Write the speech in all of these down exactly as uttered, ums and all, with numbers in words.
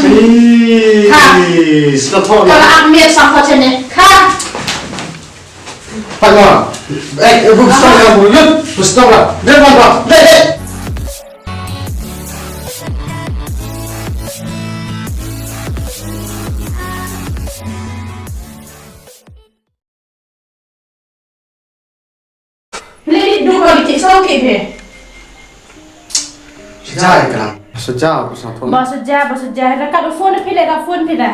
Ih, sngewthuh. Ka la ak miet sngewthuh sene. Ka. Pat ma. Eh, eh, bu stop la, bu yut, bu stop la. Dei ma ba. Dei, dei. Phi la dep duh ka lipstick shuh ki phi. Shu ja ïa ka lang. Shu ja, ba shu thon. Ba shu ja, ba shu ja. Ïa ka phone phi la, ka phone phi la.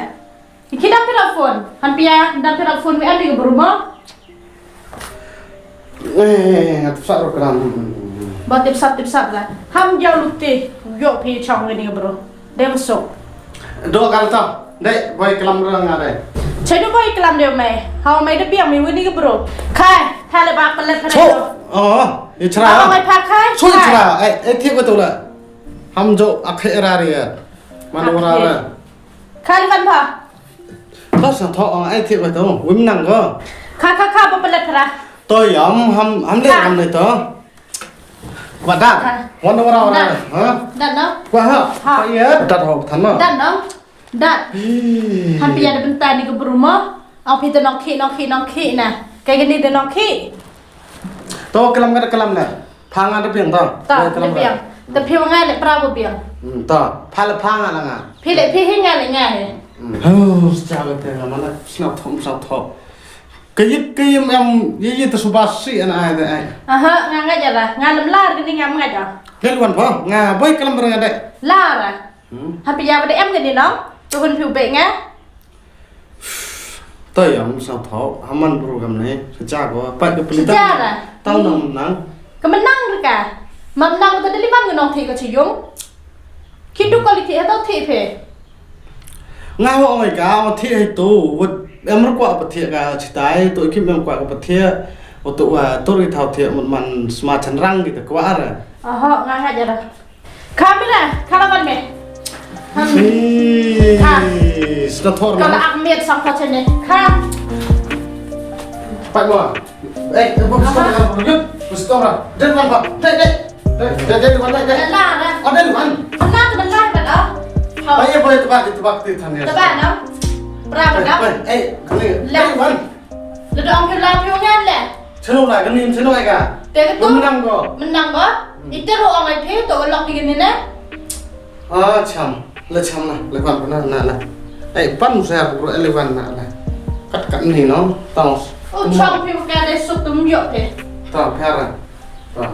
Ki dang phi la phone. Han pia, dang phi la phone, wi am di ka bru mo. Eh, eh, eh, nga tip sah ruh ka lang. Ba tip sah, tip sah la. Ham jaw lukti. Ïoh phi chong wi ni ka bru. Dei ba suk. Doh ka la ta. Dei, boi klam ruh nga dei. Chai doh boi klam dei mei. Hau mei da biang mei wini ka bru. Khai, khai le ba pelet khai. Cho. Oh, i chra. Hau mei pha khai. Cho i chra. Ai, ai thiek ba tu la. Ham jo ak khai ra ri. Man ora ra. Khai le ban pha. Ka sa tho ong ai thiek ba tu. Wim nang ko. Kha kha kha ba pelet phra. To yam ham ham le ham le to. Wa dat. Wan da wara wara. Ha? Dat no? Wa ha. Ha. Iya. Dat ho than no. Dat no. Dat. Han pia da bynta ni ka bru mo. Ong phi te nongkhih nongkhih nongkhih na. Kai kani te nongkhih. To klam ka klam na. Pha nga da biang to. To da biang. Te phi wa nga le pra wa biang. Hmm, to. Pha le pha nga la nga. Phi le phi hi nga le nga he. Hmm. Oh, sa ka te nga mana sngap thom sngap thom. Ka yit ka yim em, yi yi ta suba si ana ai da ai. Aha, nga nga jara, nga lam lar kini nga nga jara. Dei wan pho, nga boi kalam bar nga dei. Lar. Hmm. Hapi ya ba dei em kini no? Tuhun piu be nga. Ta ya mung sa thau, haman bru kam ne, sa ja ko, pat ka pelita. Sa ja la. Tau nang nang. Ka menang reka. Mam nang ta deli mam ngenong thi ka chiyung. Kitu quality atau thi phe. Nga ho ong ka, ong thi hai tu, wat em ru kwa pa thi ka chitai, tu kim em kwa pa thi, o tu wa, tu ri thau thi mut man sma chanrang kita kwa ara. Aha, nga nga jara. Kamera, kala ban me. Hi, sna thor. Kala ak miet sa kwa chene. Kam. Pat mo. Eh, eh, bu stop ra, bu stop ra. Dei wan ba. Dei, dei. Dei, dei, dei, wan, dei, dei. Bala, bala. Oh, dei wan. Bala, bala, bala. Ba ye boy tebak, tebak ti than ya. Tebak no. Bra, bala. Eh, eh, dei wan. Le dong phi la phi ngan le. Chano la, kani chano ai ka. Te ka tu. Menang ko. Menang ko. Ite ro ang ai phi to lok ti kani ne. Ah, cham. La cham la, la wan na, na, na. Ai, pan sa ya ro le wan na la. Kat kat ni no. Tang. Oh, cham phi ka de suk tum yo phi. Ta, phi ra. Ta.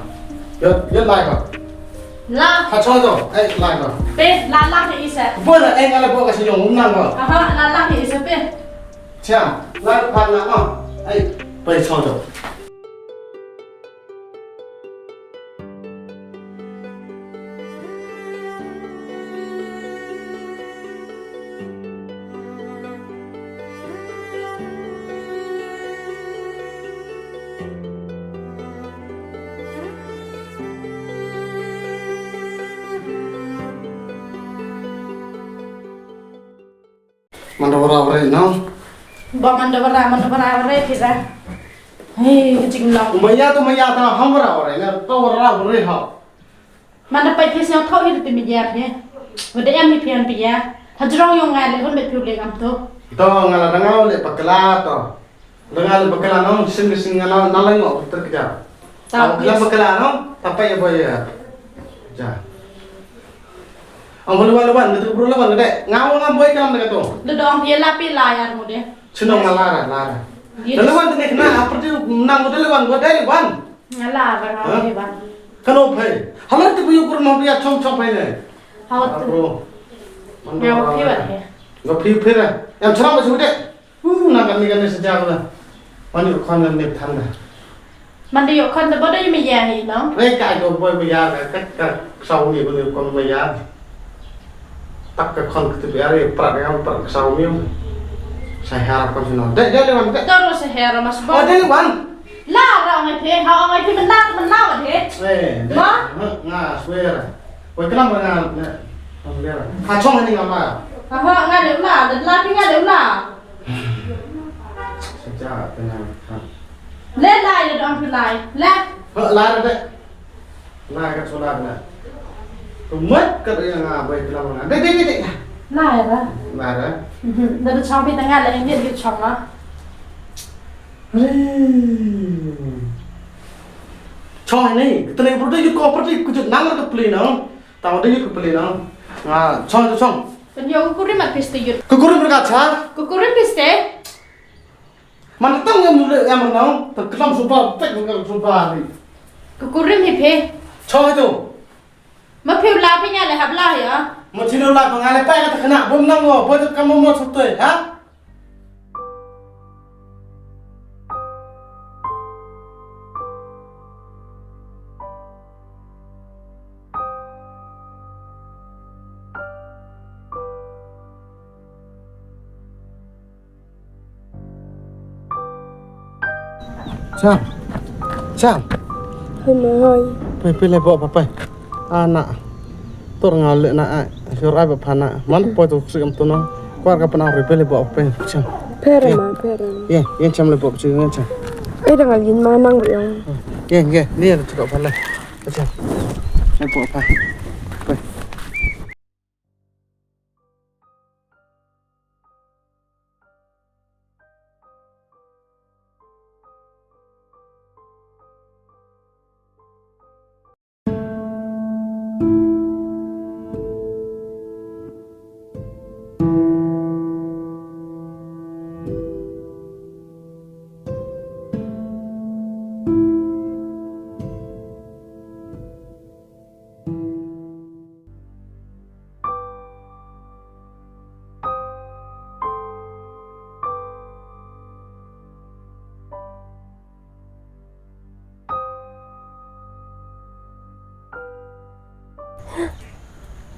Yo, yo lai ko. La. Ha chong to. Ai, lai ko. Pe, la la ni isa. Bo la ai nga la bo ka si yong um nang ko. Aha, la la ni isa pe. Cham, lai pan na ko. Ai, pe chong to. Manda wara wara no. Ba manda wara, manda wara wara phi ra. Hei, ka jinglong. Maya tu maya ta ham wara wara na, ta wara wara ha. Manda pai phi sngewthuh hi te maya phi. Wada em hi phi han phi ya. Hajrong yong ngai le hun be phi le ngam tu. To nga la dang le pakla to. Dang le bakla nong, sing sing nga na, na lai ngo ter kja. Ta bakla bakla nong, ta pa ya boy ya. Ja. Ang bolu wan wan, betul bolu wan de. Nga nga boy kam de to. De dong pia la pia la ya mo de. Sino nga lara lara. Dale wan de na, apa tu nang mo dale wan, go dale wan. Nga lara nga de wan. Kano phai. Halar tu buyu kur no dia chom chom phai ne. Hawa tu. Bro. Nga pia wan de. Nga pia pia. Yang chram masih de. Uh, na kane kane sa ja ko la. Mane ïoh khon kane than da. Mane ïoh khon da ba da ïoh maya hi no. Re ka ko boy maya ka ka ka saw ni ko ni ko maya. Tak ka khon ka tu biar re prak ka prak ka saw ni. Sa har ko no. Dei dei le wan dei. Toro sa har mas ba. Oh dei wan. La ra ngai phe ha ngai phe mena mena wa de. Eh. Ma. Nga swear. Wei kelam nga. Ha chong ni nga ma. Ha ha nga de la, de la pi nga de la. Sejak tengah. Le lai le dong phi lai. Le. Ho lai de. Lai ka chula na. Kumat ka ri nga bai kelam na. De de de de. Nara. Nara. Da da chong phi tanga la ngi di chong ma. Chong ni, kita ni berarti ikut kau berarti ikut nang ke peli nang. Tahu deh ikut peli nang. Nga chong chong. Kan yo kurim at piste yut. Kurim berkat cha. Kurim piste. Man tang yang dulu yang menang, terkelam sumpah, pek dengan sumpah ni. Kurim ni phe. Chong itu. Ma phi u la phi nga le hap la ya. Ma phi u la phi nga le pa ka ta khana bom nang ngo, bo ta kam mo sutoi, ha? Cham. Cham. Hai mai. Pai pai le bo pa pai. Ana. Tur nga le na ai. Sur ai ba pa na. Man po tu sik am tu no. Kwar ka pa na ri pai le bo pa pai. Cham. Pera ma pera. Ye, ye cham le bo chi ye cham. Eh dang alin ma nang ri. Ye, ye, ni le tu pa le. Cham. Le bo pa. Pai.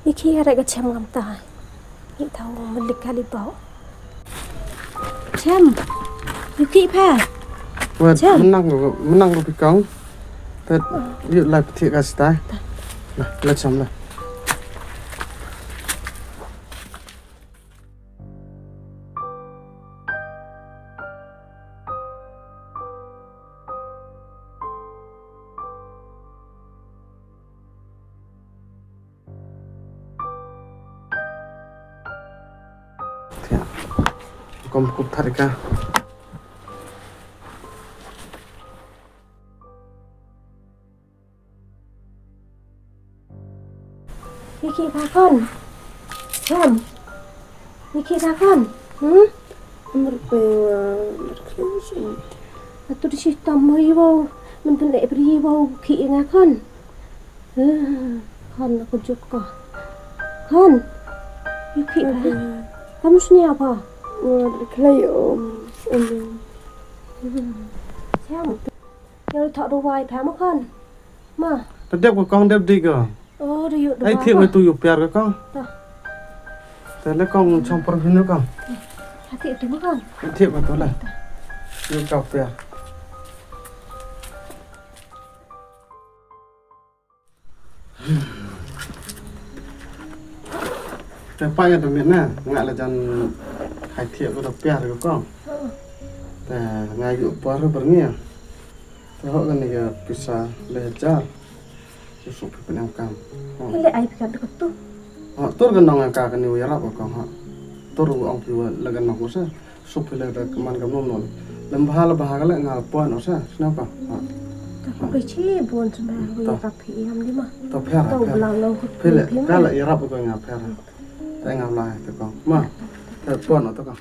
Ïa ki ara ka chem ngam ta. Ngi tau malik kali bau. Chem. Ïa ki pha. Wat chem. Menang ko, menang ko pikang. Tet yu lai pthi ka stai. Lah, lah chem lah. Kom kup thar ka. Ïa ki ba khon. Chem. Ïa ki ba khon. Hmm? Amar pe amar khlem sum. Atu di shi tam mo iwo. Men pen le bri iwo ki nga khon. Eh, khon aku jut ko. Khon. Ïa ki ba. Kamu sini apa? Amar khlem um. Um. Chem. Ïa u thok dawai pha ma khon. Ma. Ka dep ka kong dep dik ka. Oh, da yu dawai. Ai thiek ma tu yu piar ka kong. Ta. Ta le kong chong por hinu kong. Ha thiek tu ma khon. Ai thiek ma tu le. Yu ka piar. Te pa ïa te miet na, nga la jan khai thiah ko da piar ko kong. Te nga yu por bar ngi. Te ho kane ka pisa le hajar. Yu suk phi pynïam kam. Ho. Ile ai phi ka duk tu. Ho, tur ka nong ka kane u yarap ko kong ho. Tur u ong phi wa la ka nong ko sa. Suk phi leh da ka man ka mom non. Lem bha la bha ka leh nga pon o sa. Sngap ka. Ha. Ta ko ke chi bon sma wi ka phi am di ma. To pher. To pher. Blang long ko phi leh phi ka ma. Leh ïarap ko nga pher. Ta nga lai ta ko. Ma. Ta pon o ta ko.